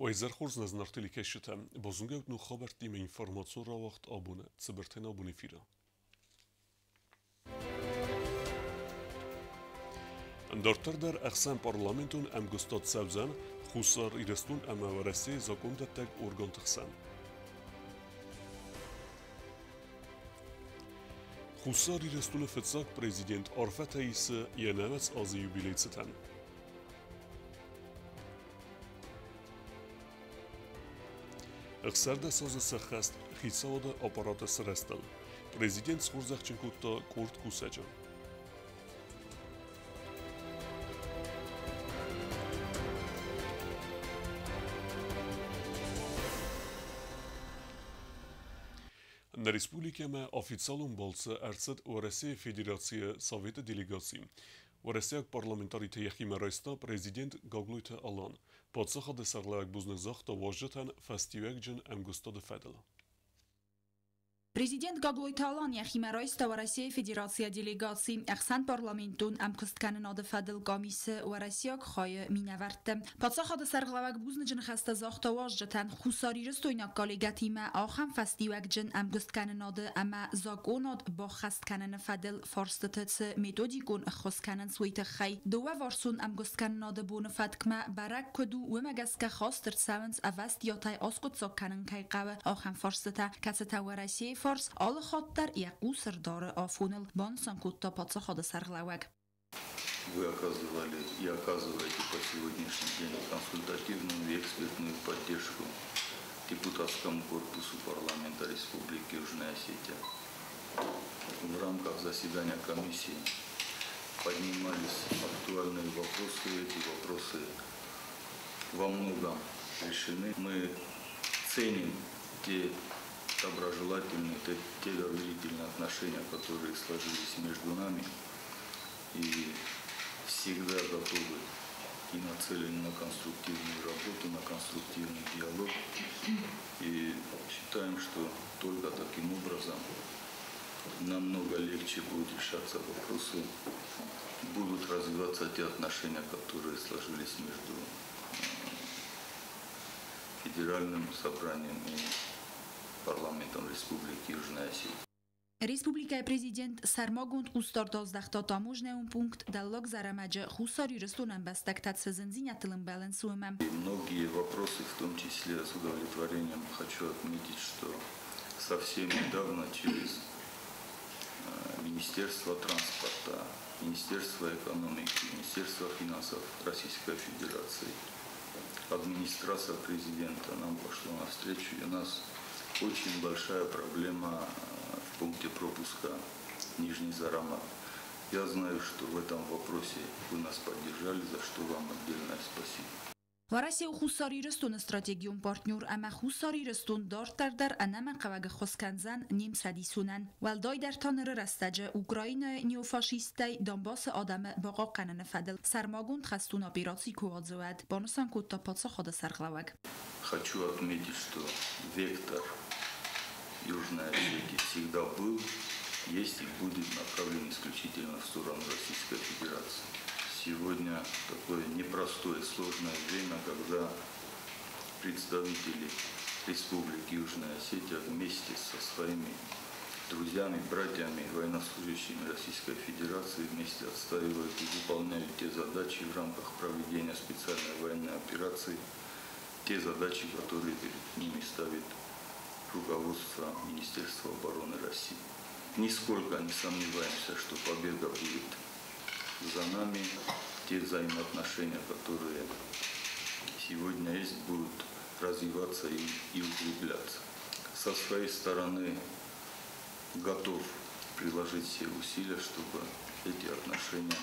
Уӕ изӕр хорз, нӕ зынаргъ телекӕсджытӕ! Базонгӕ ут ног хабӕрттимӕ информацион рауагъд абоны Цыбыртӕн абон эфиры. Дарддӕр дӕр ӕхсӕнпарламентон ӕмгуыстад цӕудзӕн Хуссар Ирыстон ӕмӕ Уӕрӕсейы закъондӕттӕг органты хсӕн. Хуссар Ирыстоны фыццаг президент арфӕтӕ исы йӕ 90 азы юбилей цытӕн. 16 азы сӕххӕст хицауады аппараты сырӕзтыл. Президент схорзӕхджын кодта къорд кусӕджы. Нӕ республикӕмӕ официалон балцы ӕрцыд Уӕрӕсейы Федерацийы Советы делегаци. Уӕрӕсейаг парламентариты йӕхимӕ райста президент Гаглойты Алан. Паддзахады сӕргълӕууӕг бузныг загъта уазджытӕн фӕстиуӕгджын ӕмгуыстады фӕдыл. Президент Гаглойты Алан йӕхимӕ райста Уӕрӕсейы Федерацийӕ делегаци ӕхсӕнпарламентон ӕмкуысткӕнынады фӕдыл къамисы уӕрӕсейаг хайы минӕвӕртты. Паддзахады сӕргълӕууӕг бузныджы ныхӕстӕ загъта уазджытӕн хуссарирыстойнаг коллегӕтимӕ ахӕм фӕстиуӕгджын ӕмгуысткӕнынады ӕмӕ закъонад баххӕст кӕныны фӕдыл фарстыты цы методикон ӕххуыс кӕнынц, уый тыххӕй. Дыууӕварсон ӕмгуысткӕнынады боны фӕткмӕ бӕрӕг куыд у, уымӕ гӕсгӕ хаст ӕрцӕуынц ӕвӕстиатӕй аскъуыддзаг кӕнын кӕй хъӕуы, ахӕм фарстытӕ, кӕцытӕ Уӕрӕсейы фарс алы хатт дӕр йӕ хъус ӕрдары афоныл, банысан кодта паддзахады сӕргълӕууӕг. Вы оказывали и оказываете по сегодняшний день консультативную и экспертную поддержку депутатскому корпусу парламента Республики Южная Осетия. В рамках заседания комиссии поднимались актуальные вопросы. Эти вопросы во многом решены. Мы ценим те доброжелательные, те доверительные отношения, которые сложились между нами, и всегда готовы и нацелены на конструктивную работу, на конструктивный диалог. И считаем, что только таким образом намного легче будут решаться вопросы, будут развиваться те отношения, которые сложились между Федеральным собранием и парламентом Республики Южная Осетия. Республикӕйы президент сӕрмагонд хъусдард аздӕхта таможнӕйон пункт Дӕллаг Зӕрӕмӕджы Хуссар Ирыстоны ӕмбӕстӕгтӕ цы зындзинӕдтыл ӕмбӕлынц, уымӕ. Многие вопросы, в том числе с удовлетворением хочу отметить, что совсем недавно через Министерство транспорта, Министерство экономики, Министерство финансов Российской Федерации, администрация президента нам пошла навстречу, и у нас очень большая проблема в пункте пропуска Нижний Зарамаг. Я знаю, что в этом вопросе вы нас поддержали, за что вам отдельное спасибо. Уӕрӕсе у Хуссар Ирыстоны стратегион партнер ӕмӕ Хуссар Ирыстон дарддӕр дӕр ӕнӕмӕнгхъӕуӕг ӕххуыс кӕндзӕн не мцӕдисонӕн. Уӕлдайдӕр та ныры рӕстӕджы Украинӕйы неофашисттӕй Донбассы адӕмы бахъахъхъӕныны фӕдыл сӕрмагонд хӕстон операци куы уадзы, уӕд, банысан кодта паддзахады сӕргълӕууӕг. Хочу отметить, что вектор Южной Осетии всегда был, есть и будет направлен исключительно в сторону Российской Федерации. Сегодня такое непростое, сложное время, когда представители Республики Южная Осетия вместе со своими друзьями, братьями, военнослужащими Российской Федерации вместе отстаивают и выполняют те задачи в рамках проведения специальной военной операции, те задачи, которые перед ними ставит руководство Министерства обороны России. Нисколько не сомневаемся, что победа будет за нами. Те взаимоотношения, которые сегодня есть, будут развиваться и укрепляться. Со своей стороны готов приложить все усилия, чтобы эти отношения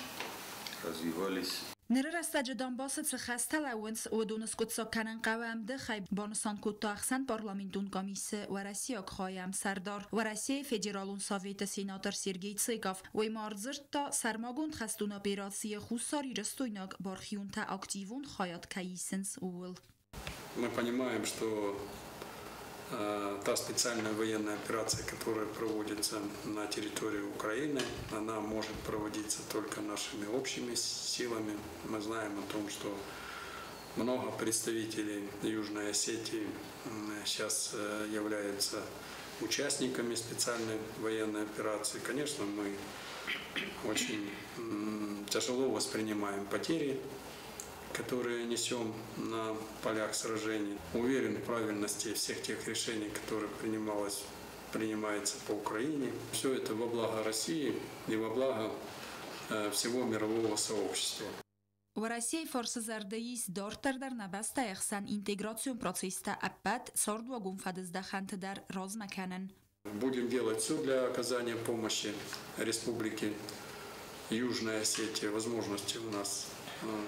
развивались. Ныры рӕстӕджы Донбассы цы хӕстӕ лӕууынц, уыдоны скъуыддзаг кӕнын хъӕуы ӕмдыхӕй, банысан кодта ӕхсӕнпарламентон къамисы уӕрӕсейаг хайы ӕмсӕрдар, Уӕрӕсейы Федералон Советы сенатор Сергей Цеков. Уый ма ӕрдзырдта, сӕрмагонд хӕстон операцийы хуссарирыстойнаг бархионтӕ активон хайад кӕй исынц, ууыл. Мы понимаем, что та специальная военная операция, которая проводится на территории Украины, она может проводиться только нашими общими силами. Мы знаем о том, что Много представителей Южной Осетии сейчас являются участниками специальной военной операции. Конечно, мы очень тяжело воспринимаем потери, которые несем на полях сражений. Уверен в правильности всех тех решений, которые принимаются по Украине. Все это во благо России и во благо всего мирового сообщества. Уӕрӕсейы фарсы зӕрды ис дарддӕр дӕр нӕ бӕстӕйы хсӕн интеграцион процесстӕ ӕппӕт цардуагон фӕдыздӕхӕнты дӕр размӕ кӕнын. Будем делать все для оказания помощи Республике Южная Осетия. Возможности у нас,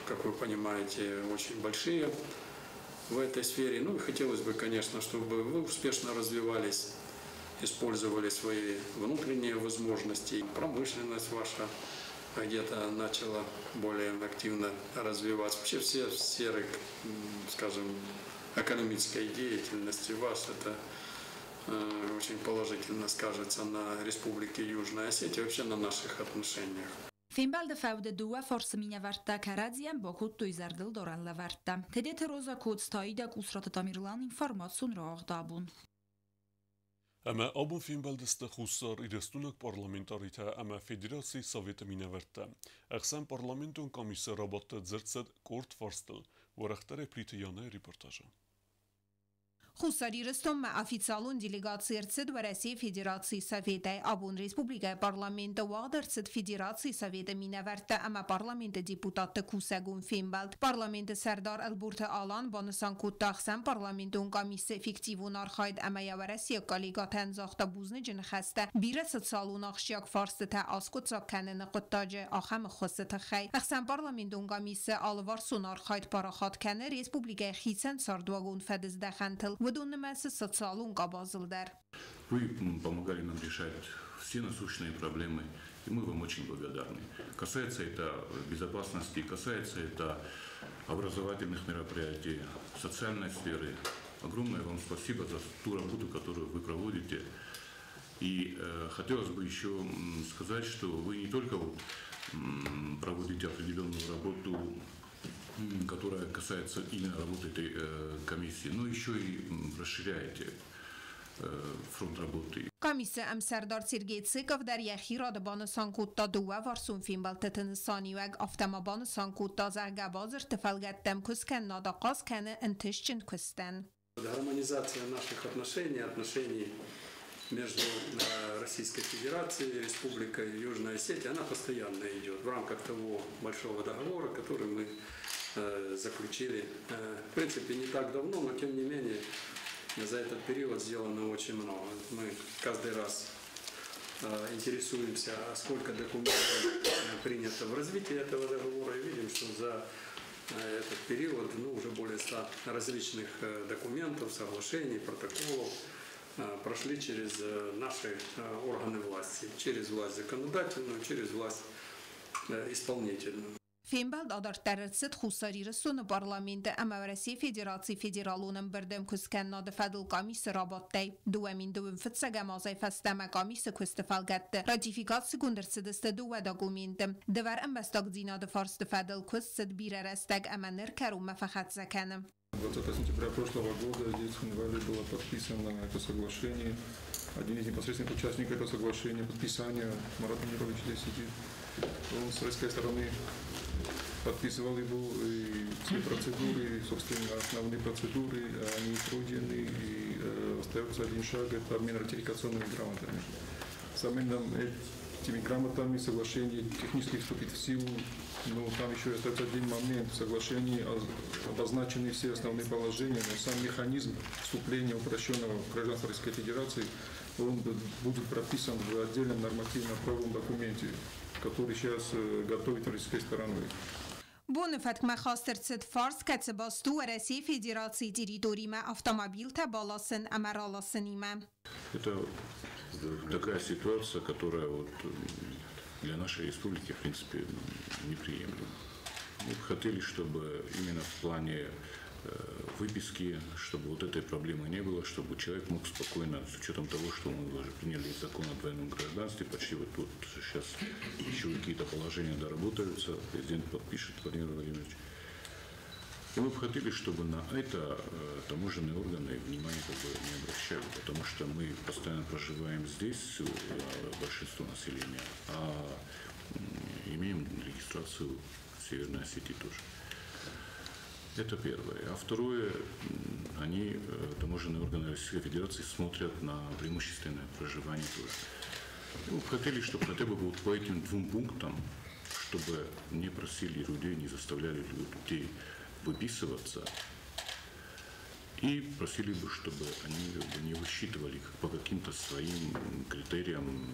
как вы понимаете, очень большие в этой сфере. Ну и хотелось бы, конечно, чтобы вы успешно развивались, использовали свои внутренние возможности. Промышленность ваша где-то начала более активно развиваться. Вообще все сферы, скажем, экономической деятельности вас, это очень положительно скажется на Республике Южная Осетия, вообще на наших отношениях. Фембӕлды фӕуды дыууӕ фарсы минӕвӕрттӕ кӕрӕдзийӕн бакодтой зӕрдылдарӕн лӕвӕрттӕ. Тедеты Роза, Коцты Аидӕ, Къусраты Тамерлан, информацион рауагъд Абон. Ӕмӕ абон фембӕлдысты Хуссар Ирыстонаг парламентаритӕ ӕмӕ Федерацийы Советы минӕвӕрттӕ. Ӕхсӕнпарламентон къамисы рабадты дзырд цыд къорд фарстыл. Уӕрӕхдӕрӕй Плиты Янӕйы репортажы. Хуссар Ирыстонмӕ официалон делегаци ӕрцыд Уӕрӕсейы Федерацийы Советӕй. Абон республикӕйы парламенты уагъд ӕрцыд Федерацийы Советы минӕвӕрттӕ ӕмӕ парламенты депутатты кусӕгон фембӕлд. Парламенты сӕрдар Ӕлборты Алан банысан кодта ӕхсӕнпарламентон къамисы эффективон архайд ӕмӕ йӕ уӕрӕсейаг коллегӕтӕн загъта бузныджы ныхӕстӕ бирӕ социалон ахсджиаг фарстытӕ аскъуыддзаг кӕныны хъуыддаджы ахӕм ӕххуысы тыххӕй. Ӕхсӕнпарламентон къамисы алыварсон архайд парахат кӕны республикӕйы хицӕн цардуагон фӕдыздӕхӕнтыл, уыдон нымӕцы социалон къабазыл дӕр. Вы помогали нам решать все насущные проблемы, и мы вам очень благодарны. Касается это безопасности, касается это образовательных мероприятий, социальной сферы. Огромное вам спасибо за ту работу, которую вы проводите. И хотелось бы еще сказать, что вы не только проводите определенную работу, которая касается именно работы этой комиссии, но еще и расширяете фронт работы. Къамисы ӕмсӕрдар Сергей Цыков дӕр йӕхи рады банысан кодта дыууӕварсон фембӕлдтыты нысаниуӕг, афтӕ ма банысан кодта, зӕгъгӕ, бадзырдты фӕлгӕтты ӕмкуысткӕнынад ахъаз кӕны ӕнтыстджын куыстӕн. Гармонизация наших отношений, отношений между Российской Федерацией и Республикой Южная Осетия, она постоянно идет в рамках того большого договора, который мы заключили, в принципе, не так давно, но тем не менее за этот период сделано очень много. Мы каждый раз интересуемся, сколько документов принято в развитии этого договора, и видим, что за этот период, уже более 100 различных документов, соглашений, протоколов прошли через наши органы власти, через власть законодательную, через власть исполнительную. Фембӕлд адарддӕр ӕрцыд Хуссар Ирыстоны парламенты ӕмӕ Уӕрӕсейы Федерацийы Федералон ӕмбырды ӕмкуысткӕнынады фӕдыл къамисы рабадтӕй. 2025 азӕй фӕстӕмӕ къамисы куысты фӕлгӕтты ратификацигонд ӕрцыдысты дыууӕ документы. Дывӕр ӕмбӕстагдзинады фарсты фӕдыл куыст цыд бирӕ рӕстӕг ӕмӕ ныр кӕронмӕ фӕхӕццӕ кӕны. 20 сентября прошлого года здесь в Цхинвале было подписано это соглашение. Один из непосредственных участников этого соглашения, подписания, Марат Мунирович здесь сидит. Он с российской стороны подписывал его, и все процедуры, собственно, основные процедуры, они пройдены, и остается один шаг, это обмен ратификационными грамотами. С обменом этими грамотами соглашение технически вступит в силу, но там еще остается один момент. В соглашении обозначены все основные положения, но сам механизм вступления упрощенного в гражданство Российской Федерации, он будет прописан в отдельном нормативно-правовом документе, который сейчас готовит российской стороной. Боны фӕткмӕ хаст ӕрцыд фарст, кӕцы баст у Уӕрӕсейы Федерацийы территоримӕ автомобилтӕ баласын ӕмӕ раласынимӕ. Это такая ситуация, которая для нашей республики, в принципе, неприемлема. Мы бы хотели, чтобы именно в плане выписки, чтобы этой проблемы не было, чтобы человек мог спокойно, с учетом того, что мы уже приняли закон о двойном гражданстве, почти тут сейчас еще какие-то положения доработаются, президент подпишет, Владимир Владимирович. И мы бы хотели, чтобы на это таможенные органы внимания как бы не обращали, потому что мы постоянно проживаем здесь, большинство населения, а имеем регистрацию в Северной Осетии тоже. Это первое. А второе, они, таможенные органы Российской Федерации, смотрят на преимущественное проживание тоже. И мы хотели, чтобы хотя бы вот по этим двум пунктам, чтобы не просили людей, не заставляли людей выписываться, и просили бы, чтобы они не высчитывали по каким-то своим критериям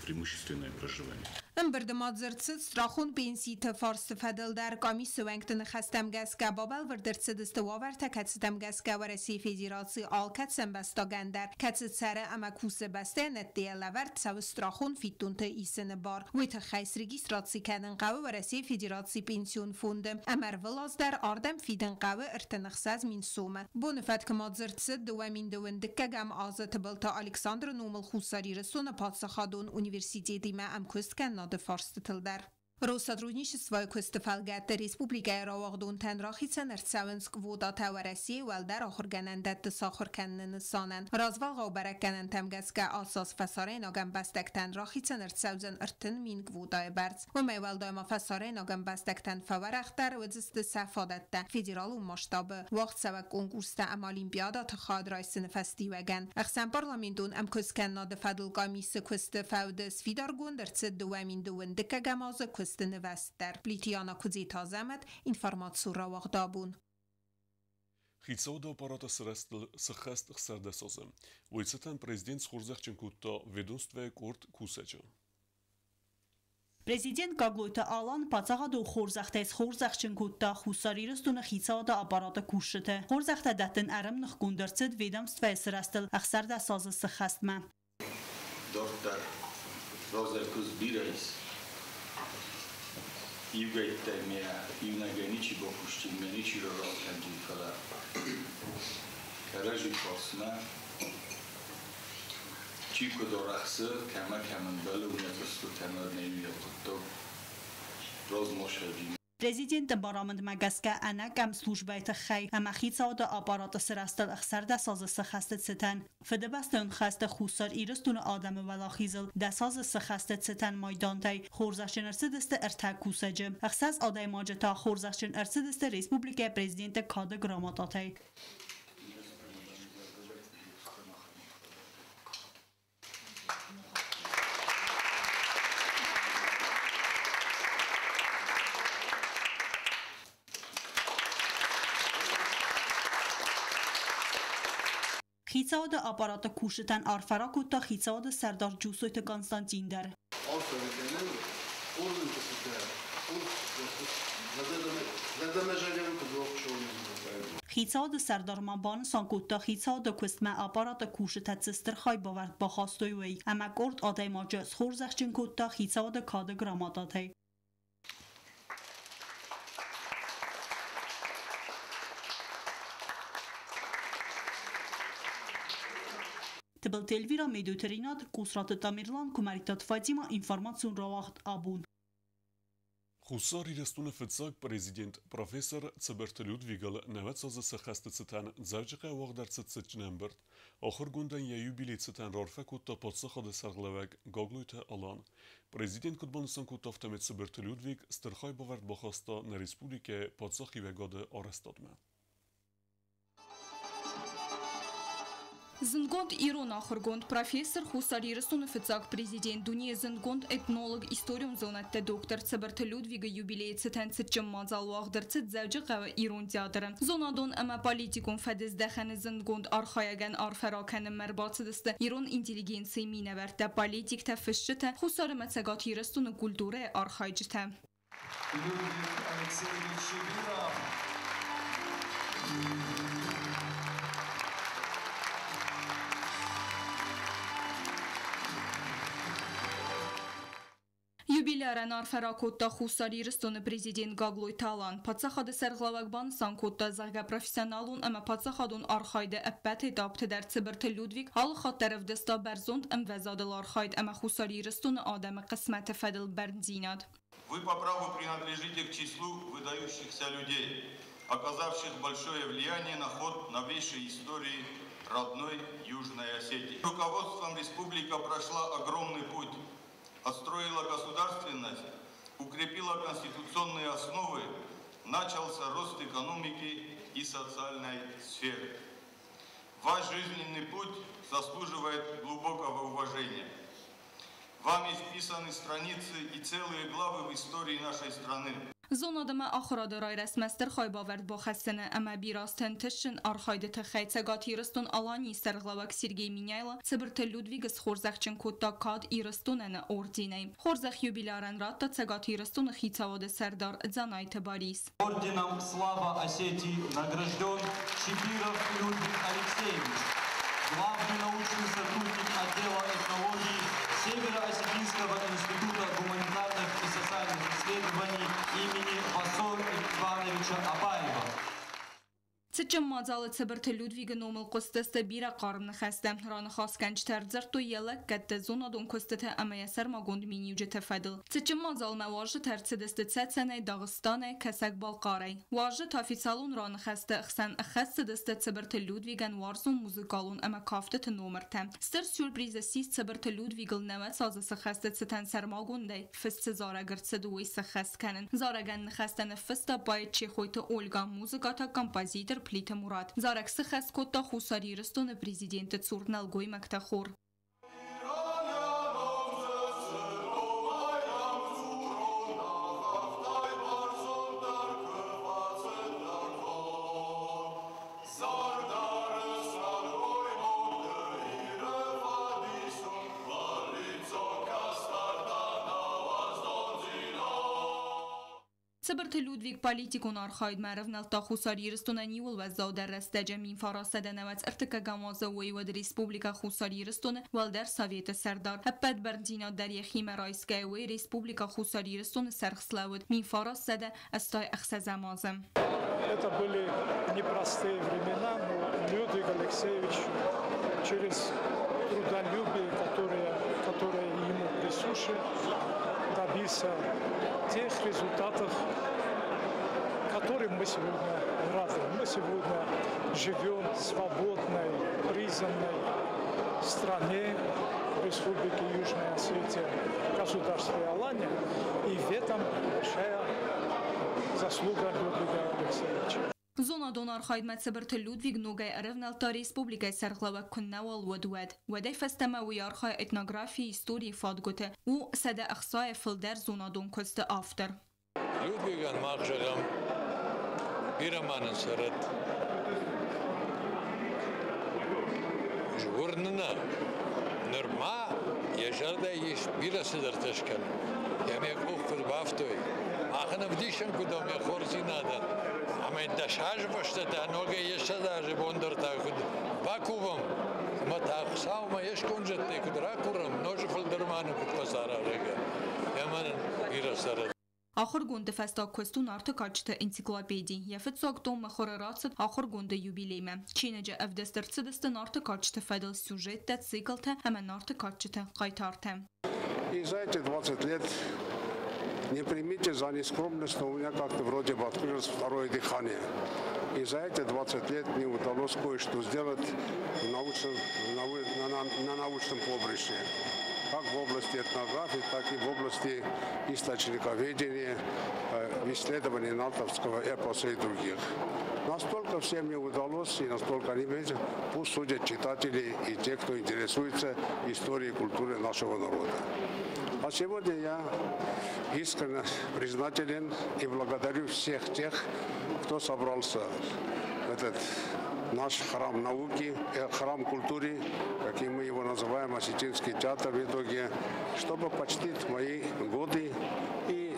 преимущественное проживание. Ӕмбырды ма дзырд цыд страхон пенситы фарсты фӕдыл дӕр. Къамисы уӕнгты ныхӕстӕм гӕсгӕ бабӕлвырд ӕрцыдысты уавӕртӕ, кӕцытӕм гӕсгӕ Уӕрӕсейы Федерацийы алкӕцы ӕмбӕстагӕн дӕр, кӕцы цӕры ӕмӕ кусы бӕстӕйӕн ӕддейӕ, лӕвӕрд цӕуы страхон фиддонты исыны бар. Уый тыххӕй срегистраци кӕнын хъӕуы Уӕрӕсейы Федерацийы пенсион фонды ӕмӕ ӕрвылаз дӕр ардӕм фидын хъӕуы 36 000 сомы. Боны фӕткы ма дзырд цыд 2022 азы Тыбылты Александры номыл Хуссар Ирыстоны паддзахадон университетимӕ ӕмкуыст кӕнынады фарстытыл дӕр. Россотрудничествойы куысты фӕлгӕтты республикӕйы рауагъдонтӕн рахицӕн ӕрцӕуынц квотатӕ Уӕрӕсейы уӕлдӕр ахуыргӕнӕндӕтты сахуыр кӕныны нысанӕн. Развӕлгъау бӕрӕггӕнӕнтӕм гӕсгӕ ацы аз фӕсарӕйнаг ӕмбӕстӕгтӕн рахицӕн ӕрцӕудзӕн 30 000 квотайы бӕрц. Уымӕй уӕлдай ма фӕсарӕйнаг ӕмбӕстӕгтӕн фӕуӕрӕхдӕр уыдзысты сӕ фадӕттӕ федералон масштабы уагъдцӕуӕг конкурстӕ ӕмӕ олимпиадӕты хайад райсыны фӕстиуӕгӕн. Ӕхсӕнпарламентон ӕмкуысткӕнынады фӕдыл къамисы куысты фӕуды сфидаргонд ӕрцыд 2022 азы куысты нывӕзт дӕр. Плиты Яна, Куыдзеты Азӕмӕт, информацион рауагъд «Абон». Хицауады аппараты сырӕзтыл сыххӕст 16 азы. Уый цытӕн президент схорзӕхджын кодта ведомствӕйы къорд кусӕджы. Президент Гаглойты Алан паддзахадон хорзӕхтӕй схорзӕхджын кодта Хуссар Ирыстоны хицауады аппараты кусджыты. Хорзӕхтӕ дӕттын ӕрӕмныхгонд ӕрцыд ведомствӕйы сырӕзтыл 16 азы сыххӕстмӕ. Дарддӕр раздӕр куыст бирӕ ис. Иугӕйттӕй мӕ иунӕгӕй ничи бакусти, мӕ ничи раралкӕнди, фӕлӕ кӕрӕдзи фарсмӕ чи куыд арӕхсы, кӕмӕ кӕм ӕмбӕлы, уымӕ цӕстытӕ нӕ иу хъуыддаг размӕ сӕджи. Президенты барамындмӕ гӕсгӕ ӕнӕкъӕм службӕйы тыххӕй ӕмӕ хицауады аппараты сырӕзтыл 16 азы сыххӕсты цытӕн, Фыдыбӕстӕйон хӕсты Хуссар Ирыстоны адӕмы уӕлахизыл 10 азы сыххӕсты цытӕн майдантӕй хорзӕхджын ӕрцыдысты ӕртӕ кусӕджы. Ӕхсӕз адӕймаджы та хорзӕхджын ӕрцыдысты республикӕйы президенты кады грамотатӕй. Хицауады аппараты кусджытӕн арфӕ ракодта хицауады сӕрдар Джусойты Константин дӕр. Арфӕ кӕнӕм органты зӕрдӕмӕ куыд Хицауады сӕрдар ма банысан кодта, хицауады куыстмӕ аппараты кусджытӕ цы стыр хайбавӕрд бахастой, уый, ӕмӕ къорд адӕймаджы схорзӕхджын кодта хицауады кады грамотатӕй. Тыбылты Эльвира, Медойты Ринат, Къусраты Тамерлан, Куымӕридтаты Фатима, информацион рауагъд «Абон». Хуссар Ирыстоны фыццаг президент профессор Цыбырты Людвигыл 90 азы сыххӕсты цытӕн Дзӕуджыхъӕуы уагъд ӕрцыд цытджын ӕмбырд. Ахуыргондӕн йӕ юбилейы цытӕн раарфӕ кодта паддзахады сӕргълӕууӕг Гаглойты Алан. Президент куыд банысан кодта, афтӕмӕй Цыбырты Людвиг стыр хайбавӕрд бахаста нӕ республикӕйы паддзахиуӕгады арӕзтадмӕ. Зындгонд ирон ахуыргонд, профессор, Хуссар Ирыстоны фыццаг президент, дунейы зындгонд этнолог, историон зонӕдты доктор Цыбырты Людвигы юбилейы цытӕн цытджын мадзал уагъд ӕрцыд Дзӕуджыхъӕуы Ирон театры. Зонадон ӕмӕ политикон фӕдыздӕхӕны зындгонд архайӕгӕн арфӕ ракӕнынмӕ ӕрбацыдысты ирон интеллигенцийы минӕвӕрттӕ, политиктӕ, фысджытӕ, Хуссар ӕмӕ Цӕгат Ирыстоны культурӕйы архайджытӕ. Людвиг Алексеевич Чибиров. Юбилярӕн арфӕ ракодта Хуссар Ирыстоны президент Гаглойты Алан. Паддзахады сӕргълӕууӕг банысан кодта, зӕгъгӕ, профессионалон ӕмӕ паддзахадон архайды ӕппӕт этапты дӕр Цыбырты Людвиг алы хатт дӕр ӕвдыста бӕрзонд ӕмвӕзадыл архайд ӕмӕ Хуссар Ирыстоны адӕмы хъысмӕты фӕдыл бӕрндзинад. Вы по праву принадлежите к числу выдающихся людей. оказавших большое влияние на ход новейшей истории родной Южной Осетии. Руководством республика прошла огромный путь, отстроила государственность, укрепила конституционные основы, начался рост экономики и социальной сферы. Ваш жизненный путь заслуживает глубокого уважения. Вами вписаны страницы и целые главы в истории нашей страны. Зонадмӕ ахуырады райрӕзтмӕ стыр хайбавӕрд бахӕссыны ӕмӕ бирӕ ӕнтыстджын архайды тыххӕй Цӕгат Ирыстон-Аланийы сӕргълӕууӕг Сергей Меняйло Цыбырты Людвигы схорзӕхджын кодта Кад Ирыстонӕн-ы орденӕй. Хорзӕх юбилярӕн радта Цӕгат Ирыстоны хицауады сӕрдар Дзанайты Барис. Орденом «Слава Осетии» награжден Чибиров Людвиг Алексеевич, главный научный сотрудник отдела этнологии Северо-Осетинского института гуманитарных и социальных исследований имени Васо Ивановича Абаева. Цытджын мадзалы Цыбырты Людвигы номыл хъуыстысты бирӕ хъарм ныхӕстӕ. Раныхасгӕнджытӕ ӕрдзырдтой йӕ лӕггӕдты, зонадон куыстыты ӕмӕ йӕ сӕрмагонд миниуджыты фӕдыл. Цытджын мадзалмӕ уазджытӕ ӕрцыдысты Цӕцӕнӕй, Дагъыстанӕй, Кӕсӕг-Балхъарӕй. Уазджыты официалон раныхӕсты хсӕн ӕххӕст цыдысты Цыбырты Людвигӕн уарзон музыкалон ӕмӕ кафтыты номыртӕ. Стыр сюрприз ссис Цыбырты Людвигыл 90 азы сыххӕсты цытӕн сӕрмагондӕй фыст цы зарӕг ӕрцыд, уый сыххӕст кӕнын. Зарӕгӕн ныхӕстӕ ныффыста поэт Чехойты Ольга, музыкӕ та композитор Плиты Мурат. Зарӕг сыххӕст кодта Хуссар Ирыстоны президенты цур нӕлгоймӕгты хор. Цыбырты Людвиг политикон архайдмӕ ӕрӕвнӕлдта Хуссар Ирыстонӕн иууыл уӕззаудӕр рӕстӕджы 1930 азы, уый уыд Республикӕ Хуссар Ирыстоны Уӕлдӕр Советы сӕрдар. Ӕппӕт бӕрндзинад дӕр йӕхимӕ райсгӕйӕ, уый Республикӕ Хуссар Ирыстоны сӕргъ слӕууыд 1986 азы. Это были непростые времена, но Людвиг Алексеевич через трудолюбие, которое ему присуще, добился тех результатов, которым мы сегодня рады. Мы сегодня живем в свободной, признанной стране Республики Южная Осетия, государстве Алания, и в этом большая заслуга Людвига Алексеевича. Зонадон архайдмӕ Цыбырты Людвиг ногӕй ӕрӕвнӕлдта республикӕйы сӕргълӕууӕг куыннӕуал уыд, уӕд. Уӕдӕй фӕстӕмӕ уый архайы этнографийы, историйы фадгуыты. У 160-ӕй фылдӕр зонадон куысты автор. Людвигӕн мах зӕгъӕм, бирӕ ма нын цӕрӕд. Уырны нӕ, нырма йӕ зӕрдӕйы ис бирӕ цыдӕртӕ скӕнын. Йӕм йӕ къух куыд бафтой, мах ын ӕвдисӕн куыд уӕм йӕ хорздзинадӕн. Ӕмӕ 10 азы фӕстӕ та ногӕй йе 100 азы бон дӕр та куыд бакувӕм, ӕмӕ та Хуыцаумӕ йе сконд зӕдтӕй куыд ракурӕм, ноджы фылдӕр ма нын куыд фӕцӕра, зӕгъгӕ. Ӕмӕ нын бирӕ цӕрӕд. Ахуыргонды фӕстаг куыст у Нарты кадджыты энциклопеди. Йӕ фыццаг том мыхуыры рацыд ахуыргонды юбилеймӕ. Чиныджы ӕвдыст ӕрцыдысты Нарты кадджыты фӕдыл сюжеттӕ, циклтӕ ӕмӕ Нарты кадджыты хъайтартӕ. И за эти 20 лет, не примите за нескромность, но у меня как-то вроде бы открылось второе дыхание. И за эти 20 лет мне удалось кое-что сделать на научном поприще. Как в области этнографии, так и в области источниковедения, исследований нартовского эпоса и других. Настолько всем мне удалось, и настолько не видят, пусть судят читатели и те, кто интересуется историей и культурой нашего народа. А сегодня я искренне признателен и благодарю всех тех, кто собрался в этот наш храм науки, храм культуры, как мы его называем, Осетинский театр в итоге, чтобы почтить мои годы и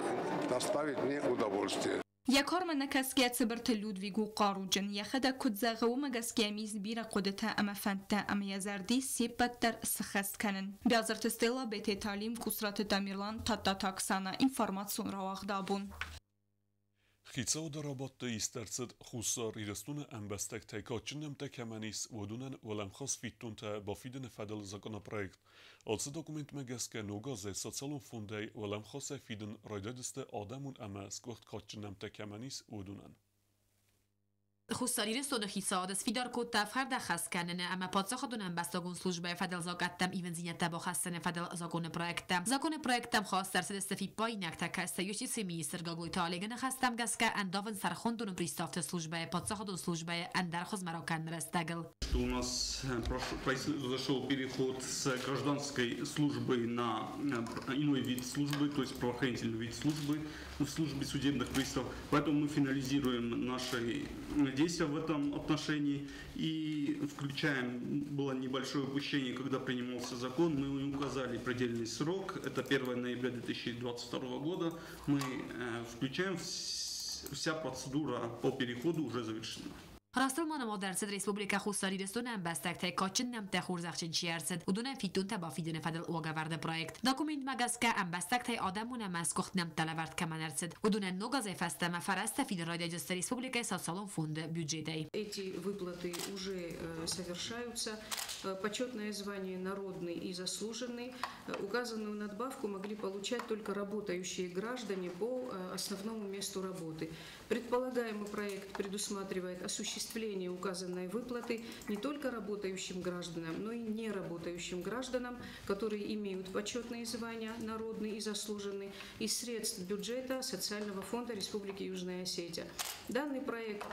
доставить мне удовольствие. Йӕ кармӕ нӕкӕсгӕ Цыбырты Людвиг у хъаруджын. Йӕхӕдӕг куыд зӕгъы, уымӕ гӕсгӕ йӕм ис бирӕ хъуыдытӕ ӕмӕ фӕндтӕ ӕмӕ йӕ зӕрды ис се ппӕт дӕр сыххӕст кӕнын. Биазырты Стелла, Бететы Алим, Къусраты Тамерлан, Тадтаты Оксана. Информацион рауагъд абон. Хицауады рабадты ист ӕрцыд Хуссар Ирыстоны ӕмбӕстӕгтӕй кадджын нӕмттӕ кӕмӕн ис, уыдонӕн уӕлӕмхас фиддонтӕ бафидыны фӕдыл законопроект. Ацы документмӕ гӕсгӕ ног азӕй социалон фондӕй уӕлӕмхасӕй фидын райдайдзысты адӕмон ӕмӕ сгуыхт кадджын нӕмттӕ кӕмӕн ис, уыдонӕн. Хуссар Ирыстоны хицауад сфидар кодта ӕфхӕрд кӕныны ӕмӕ паддзахадон ӕмбӕстагон службӕйы фӕдыл закъӕттӕм ивындзинӕдтӕ бахӕссыны фӕдыл законы проекттӕ. Законы проекттӕм хаст ӕрцыдысты фиппаинӕгтӕ, кӕцы юстицийы министр Гаглойты Олегы ныхӕстӕм гӕсгӕ ӕндавынц тӕрхондоны приставты службӕйы паддзахадон службӕйы ӕндӕр хуызмӕ ракӕныны рӕстӕгыл. Что у нас произошел переход с гражданской службы на иной вид службы, то есть правоохранительный вид службы в службе судебных приставов. Поэтому мы финализируем наши действия в этом отношении и включаем, было небольшое упущение, когда принимался закон, мы указали предельный срок, это 1 ноября 2022 года, мы включаем, вся процедура по переходу уже завершена. Растыл ма нымад ӕрцыд Республикӕ Хуссар Ирыстоны ӕмбӕстӕгтӕй кадджын нӕмттӕ хорзӕхджын чи ӕрцыд, уыдонӕн фиддонтӕ бафидыны фӕдыл уагӕвӕрды проект. Документмӕ гӕсгӕ, ӕмбӕстӕгтӕй адӕмон ӕмӕ сгуыхт нӕмттӕ лӕвӕрд кӕмӕн ӕрцыд, уыдонӕн ног азӕй фӕстӕмӕ фӕрӕзтӕ фидын райдайдзысты республикӕйы социалон фонды бюджетӕй. Эти выплаты уже совершаются. Почетное звание «Народный» и «Заслуженный». Указанную надбавку могли получать только работающие граждане по основному месту работы. Предполагаемый проект предусматривает осуществление указанной выплаты не только работающим гражданам, но и неработающим гражданам, которые имеют почетные звания «Народный» и «Заслуженный» из средств бюджета Социального фонда Республики Южная Осетия. Данный проект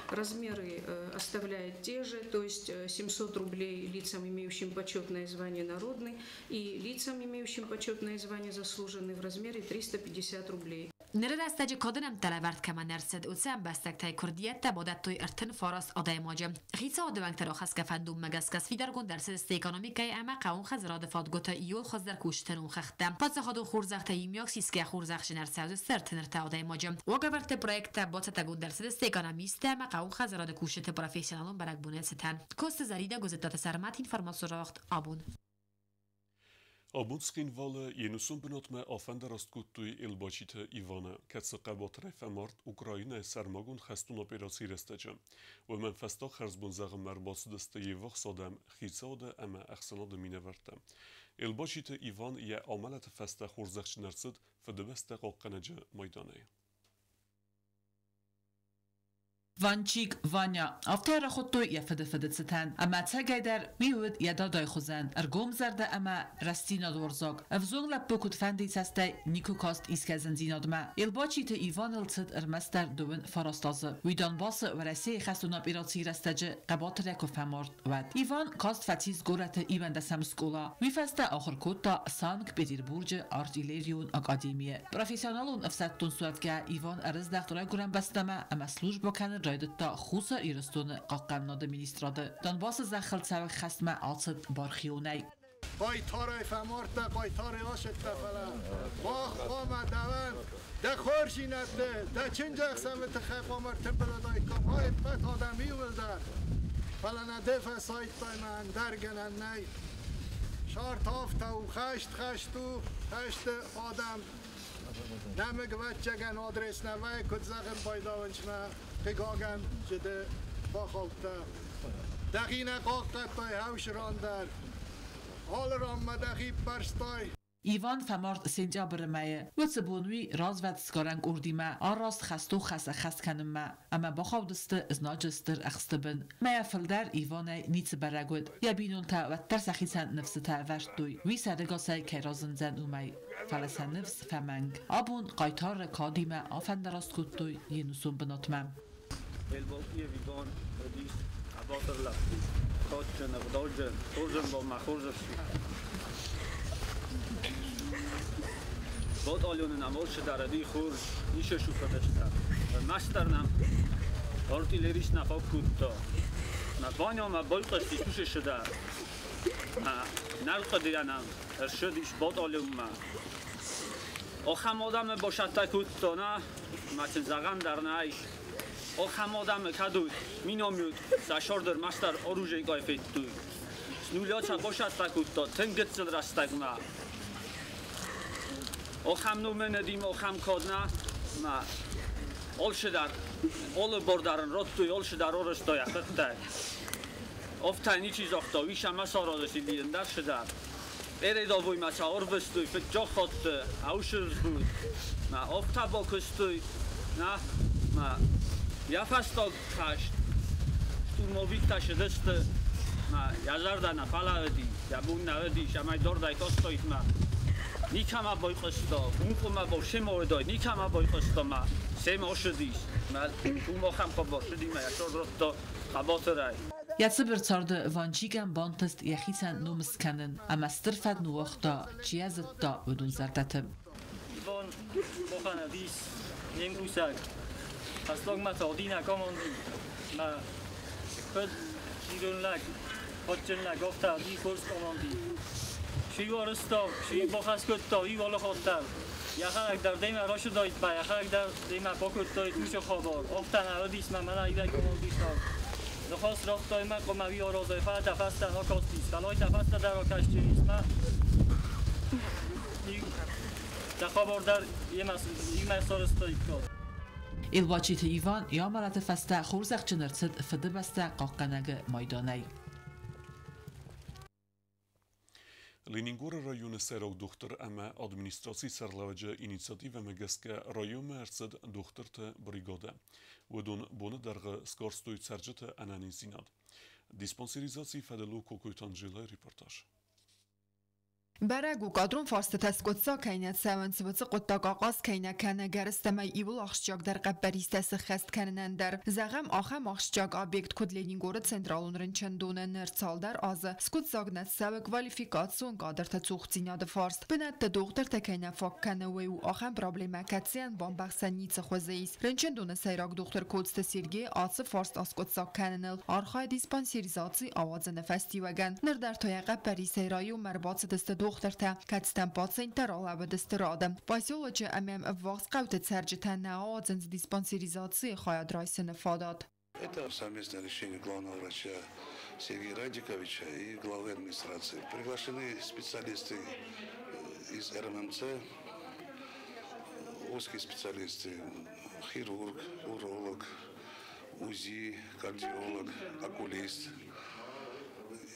размеры оставляет те же, то есть 700 рублей лицам, имеющим почетное звание «Народный», и лицам, имеющим почетное звание «Заслуженный» в размере 350 рублей. Ныры рӕстӕджы кады нӕмттӕ лӕвӕрд кӕмӕн ӕрцыд, уыцы ӕмбӕстӕгтӕй куырдиӕттӕ бадӕттой 39 адӕймаджы. Хицауады уӕнгты рахӕсгӕ фӕндонмӕ гӕсгӕ сфидаргонд ӕрцыдысты экономикӕйы ӕмӕ хъӕууон хӕдзарады фадгуыты иууыл хуыздӕр кусджыты номхыгъдтӕ. Паддзахадон хорзӕхтӕ иумиаг сисгӕ хорзӕхджын ӕрцӕудзысты 33 адӕймаджы. Уагӕвӕрдты проекттӕ бацӕттӕгонд ӕрцыдысты экономисттӕ ӕмӕ хъӕууон хӕдзарады кусджыты профессионалон бӕрӕгбоны цытӕн. Коцты Зӕринӕ, Гуызыттаты Сӕрмӕт, информацион рауагъд «Абон». Абон Цхинвалы йе нусон бынатмӕ афӕндараст кодтой Елбачиты Иваны, кӕцы хъӕбатырӕй фӕмард Украинӕйы сӕрмагонд хӕстон операцийы рӕстӕджы. Уымӕн фӕстаг хӕрзбон зӕгъынмӕ ӕрбацыдысты йе ввахс адӕм, хицауады ӕмӕ ӕхсӕнады минӕвӕрттӕ. Елбачиты Иван йӕ амӕлӕты фӕстӕ хорзӕхджын ӕрцыд Фыдыбӕстӕ хъахъхъӕнӕджы майданӕй. Ванчик, Ваня, афтӕ рахуыдтой йӕ фыды фыды цытӕн. Ӕмӕ ӕцӕгӕйдӕр уый уыд йӕ дадайы хуызӕн, ӕргомзӕрдӕ ӕмӕ рӕстдзинадуарзаг. Ӕвзонг лӕппу куыдфӕндыйы цӕстӕй никуы каст искӕй зындзинадмӕ. Елбачиты Иваныл цыд ӕрмӕстдӕр 29 азы. Уый Донбассы Уӕрӕсейы хӕстон операцийы рӕстӕджы хъӕбатырӕй куы фӕмард, уӕд. Иван каст фӕцис горӕты иуӕндӕсӕм скъола. Уый фӕстӕ ахуыр кодта Санкт-Петербурджы артиллерион академийы. Профессионалон ӕфсӕддон суӕвгӕ Иван ӕрыздӕхт райгуырӕн бӕстӕмӕ ӕмӕ службӕ кӕнын райдыдта Хуссар Ирыстоны хъахъхъӕнынады министрады. Донбассы зӕххыл цӕуӕг хӕстмӕ ацыд бархионӕй. Хъайтарӕй фӕмардта, хъайтарӕй асыдта, фӕлӕ мах хъуамӕ дӕуӕн дӕ хорздзинӕдты, дӕ чындзӕхсӕвы тыххӕй хъуамӕ ӕртымбыл уыдаиккам ӕппӕт адӕм иууылдӕр. Фӕлӕ нӕ ды фӕсайдтай, мӕ ӕндӕр гӕнӕн нӕй. Сарт афтӕ у, хӕст хӕст у, хӕсты адӕм нӕмыг ӕвӕццӕгӕн адрес нӕ вӕййы, куыд зӕгъын байдауынчмӕ, хъыгагӕн, джыды бахаудта. Дӕхи нӕ хъахъхъӕдтай хӕусран дӕр. Алы ранмӕ дӕхи ппӕрстай. Иван фӕмард сентябры мӕйы. Уыцы бон уый развӕд сгарӕн къордимӕ араст хӕстон хӕс ӕххӕст кӕнынмӕ ӕмӕ бахаудысты знаджы стыр ӕхсты бын. Мӕйӕ фылдӕр Иванӕй ницы бӕрӕг уыд. Йӕ бинонтӕ уӕддӕр сӕхицӕн ныфсытӕ ӕвӕрдтой, уый сӕрыгасӕй кӕй разындзӕн, уымӕй. Фӕлӕ сӕ ныфс фӕмӕнг. Абон хъайтары кадимӕ афӕндараст кодтой йе нусон бынатмӕ. Елбалтиев Иван уыдис хъӕбатыр лӕппу, кадджын, ӕгъдауджын, хорз ӕмбал мӕ хорз ӕфсин. Батальоны нӕм алчидӕр уыди хорз, ницы сусӕгӕстӕ. Ӕрмӕстдӕр нӕм артиллерист нӕ фаг кодта. Мӕ Ванямӕ байхъуысти сусӕгдӕр. Мӕ нӕлхъыдыйӕ нӕм ӕрцыдис батальонмӕ. Ахӕм адӕмы басӕттӕ кодта, нӕ, мӕ сын зӕгъӕн дӕр нӕй. Ахӕм адӕмы кӕд уыд, миномет сӕ сӕрдӕр мастер оружие кӕй федтой. Снуля сӕ басӕттӕ кодта тынг гыццыл рӕстӕгмӕ. Ахӕм номӕн дим, ахӕм кад нӕ, мӕ алчидӕр, алы бар дӕр ын радтой, алчидӕр арӕзта йӕ хъуыддаг. Афтӕ ничи загъта, уый сӕ ма саразыс или ӕндӕр цыдӕр. Передовоймӕ сӕ ӕрвыстой фыццаг хатты ӕхсызгон. Мӕ афтӕ бакуыстой, нӕ, мӕ Йӕ фӕстаг хӕст штурмовиктӕ ссыдысты, мӕ йӕ зӕрдӕ нӕ фӕлӕууыди, йӕ бон нӕ уыди, цӕмӕй дардӕй кастаид мӕ никӕмӕ байхъуыста, уым хъуамӕ басемӕ уыдаид, никӕмӕ байхъуыста мӕ семӕ ссыдис. Мӕ уым ахӕм хабар ссыди мӕ йӕ цард радта хъӕбатырӕй. Йӕ цыбыр царды Ванчикӕн бантыст йӕхицӕн ном скӕнын ӕмӕ стыр фӕд ныууагъта, чи йӕ зыдта, уыдон зӕрдӕты. Иван махӕн уыдис не мкусӕг. Фӕстагмӕ тагъди нӕ команди. Мӕ фыд ирон лӕг, кадджын лӕг, афтӕ уыди хорз команди. Чи уарзта, чи бахӕс кодта, уый алы хатт дӕр. Йӕхӕдӕг дӕр демӕ рацыдаид, йӕхӕдӕг дӕр демӕ бакодтаид уыцы хабар. Афтӕ нӕ уыдис мӕ мӕнӕ иуӕй командистау. Ныхас радтай мӕ, хъуамӕ уый аразай, фӕлӕ дӕ фӕстӕ нӕ кастис, фӕлӕ дӕ фӕстӕ дӕр акӕсджын мӕ. Дӕ хабар дӕр йемӕ сарӕзтаиккат. Елбачиты Иван йӕ амӕлӕты фӕстӕ хорзӕхджын ӕрцыд Фыдыбӕстӕ хъахъхъӕнӕг-ы майданӕй. Ленингоры районы сӕйраг дохтыр ӕмӕ администрацийы сӕргълӕууӕджы инициативӕмӕ гӕсгӕ районмӕ ӕрцыд дохтырты бригадӕ. Уыдон боны дӕргъы сгӕрстой цӕрджыты ӕнӕниздзинад. Диспансеризацийы фӕдыл у Кокойты Анжелӕйы репортаж. Бӕрӕг у, кадрон фарстытӕ скъуыддзаг кӕй нӕ цӕуынц, уыцы хъуыддаг ахъаз кӕй нӕ кӕны, гӕрыстӕмӕй иууыл ахсджиагдӕр хъӕппӕристӕ сыххӕст кӕнынӕн дӕр. Зӕгъӕм, ахӕм ахсджиаг объект, куыд Ленингоры централон рынчындоны ныр цалдӕр азы скъуыддзаг нӕ цӕуы квалификацион кадрты цухдзинады фарст. Бынӕтты дохтыртӕ кӕй нӕ фаг кӕны, уый у ахӕм проблемӕ, кӕцыйӕн бамбӕхсӕн ницы хуызы ис. Рынчындоны сӕйраг дохтыр Коцты Сергей ацы фарст аскъуыддзаг кӕныныл архайы диспансеризаци ауадзыны фӕстиуӕгӕн. Ныр дӕр та йӕ хъӕппӕрисӕй районмӕ ӕрбацыдысты дохтыртӕ, кӕцытӕм пациенттӕ ралӕууыдысты рады. Поселочы ӕмӕ ӕввахс хъӕуты цӕрджытӕ нӕ ауадзынц диспансеризацийы хайад райсыны фадат. Это совместное решение главного врача Сергея Радиковича и главы администрации. Приглашены специалисты из РММЦ, узкие специалисты, хирург, уролог, УЗИ, кардиолог, окулист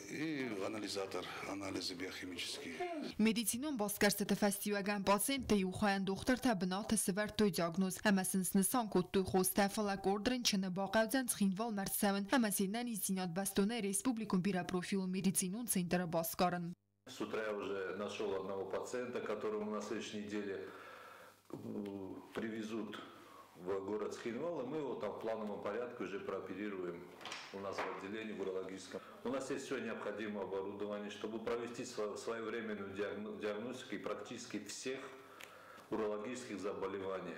и анализатор, анализы биохимические. Медицинон басгӕрстыты фӕстиуӕгӕн пациентты иу хайӕн дохтыртӕ бынаты сӕвӕрдтой диагноз ӕмӕ сын снысан кодтой хостӕ, фӕлӕ къорд рынчыны бахъӕудзӕн Цхинвалмӕ ӕрцӕуын ӕмӕ се нӕниздзинад бӕстонӕй республикон бирӕпрофилон медицинон центры басгарын. С утра я уже нашел одного пациента, которому на следующей неделе привезут в город Цхинвал, и мы его там в плановом порядке уже прооперируем у нас в отделении в урологическом. У нас есть все необходимое оборудование, чтобы провести своевременную диагностику и практически всех урологических заболеваний.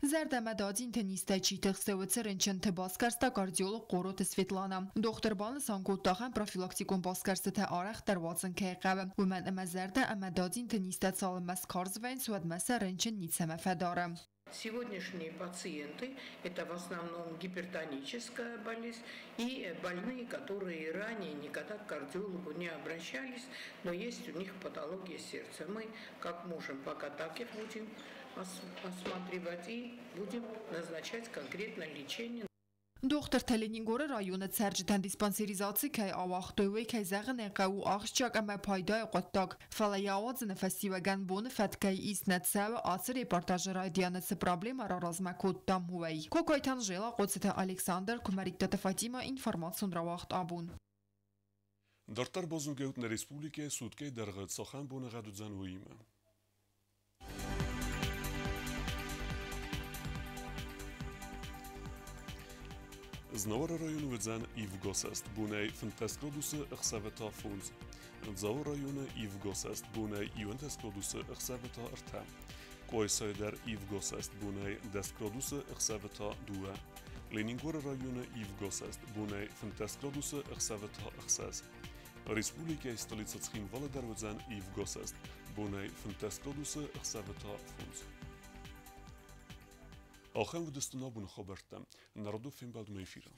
Зӕрдӕ ӕмӕ дадзинты низтӕй чи тыхсы, уыцы рынчынты басгӕрста кардиолог Хъороты Светлана. Дохтыр банысан кодта, ахӕм профилактикон басгӕрстытӕ арӕхдӕр уадзын кӕй хъӕуы, уымӕн ӕмӕ зӕрдӕ ӕмӕ дадзинты низтӕ цалынмӕ скарз вӕййынц, уӕдмӕ сӕ рынчын ницӕмӕ фӕдары. Сегодняшние пациенты – это в основном гипертоническая болезнь и больные, которые ранее никогда к кардиологу не обращались, но есть у них патология сердца. Мы, как можем, пока так их будем осматривать и будем назначать конкретно лечение. Дохтыртӕ Ленингоры районы цӕрджытӕн диспансеризаци кӕй ауагътой, уый, кӕй зӕгъын ӕй хъӕуы, ахсджиаг ӕмӕ пайдайы хъуыддаг. Фӕлӕ йӕ ауадзыны фӕстиуӕгӕн боны фӕткӕй ист нӕ цӕуы, ацы репортажы райдианы цы проблемӕ раразмӕ кодтам, уый. Кокойты Анжела, Хъоцыты Александр, Куымӕридтаты Фатимӕ, информацион рауагъд Абон. Дарддӕр базонгӕут нӕ республикӕйы суткӕйы дӕргъы цахӕм боныгъӕд уыдзӕн, уыимӕ. Знауыры районы уыдзӕн ивгӕсӕст, бонӕй 15 градусы, ӕхсӕвы та 5. Дзауы районы ивгӕсӕст, бонӕй 11 градусы, ӕхсӕвы та 3. Къуайсайы дӕр ивгӕсӕст, бонӕй 10 градусы, ӕхсӕвы та 2. Ленингоры районы ивгӕсӕст, бонӕй 15 градусы, ӕхсӕвы та 6. Республикӕйы столицӕ Цхинвалы дӕр уыдзӕн ивгӕсӕст, бонӕй 15 градусы, ӕхсӕвы та 5. Ахӕм уыдысты нӕ абоны хабӕрттӕ. Народу фембӕлдмӕ эфиры.